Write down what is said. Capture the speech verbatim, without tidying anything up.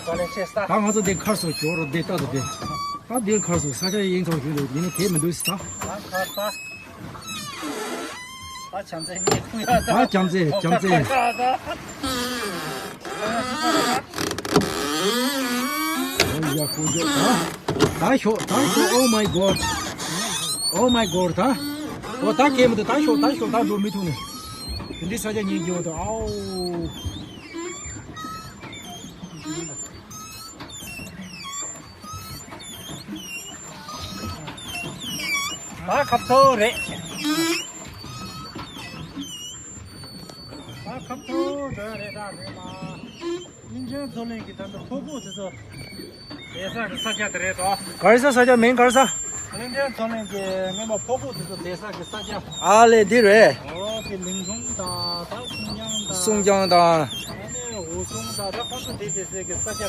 ད་ང་ཚོ་འདི་ཁར་སོ་ཞོར་རོ་འདི་ལྟ་དུ་འདི། ད་འདི་ཁར་སོ་ས་ཆ་དབྱིངས་ཚོགས་ཞུ་འདུག་ཡིན་ན་དེ་མི་འདུག་ཟེར་ད། ད་ཁར་ད། ད་བྱམས་བརྩེ་ངས་ཐུག་ཡ་ད། ད་བྱམས་བརྩེ་བྱམས་བརྩེ། ད་ཡ་ཁོ་ཇོ་ད། ད་ཤོག་ད་ཤོག Oh my God. Oh my God ད། ཨོ་ད་གས་མི་འདུག་ད་ཤོག་ད་ཤོག་ད་འགྲོ་མི་ཐུབ་ནས། དེ་འདྲའི་ས་ཆ་ཉིན་རྒྱུ་འདུག་ཨའོ། ད་ཁབ་ཐོ་རེད། ད་ཁབ་ཐོ་རེད་རེད་ད་རེད་ལ། གླིང་ཕྲན་མཚོ་གླིང་གི་ད་ལྟ་ཕོ་ཁུག་དེ་ཚོ་བསྡད་ས་གི་ས་ཆ་དེ་རེད་དོ། ག་རེ་ས་ས་ཆ་མིང་ག་རེ་ས། གླིང་ཕྲན་མཚོ་གླིང་གི་སྔོན་མ་ཕོ་ཁུག་དེ་ཚོ་བསྡད་ས་གི་ས་ཆ། ཨ་ལེ་འདི་རེད། འོ་དེ་ལིང་ཁྲུང་དང་ད་སུང་ཅང་དང་། སུང་ཅང་དང་། ཨ་ནི་འུ་སུང་དང་ད་ཁོང་ཚོ་དེ་བསྡད་ས་གི་ས་ཆ་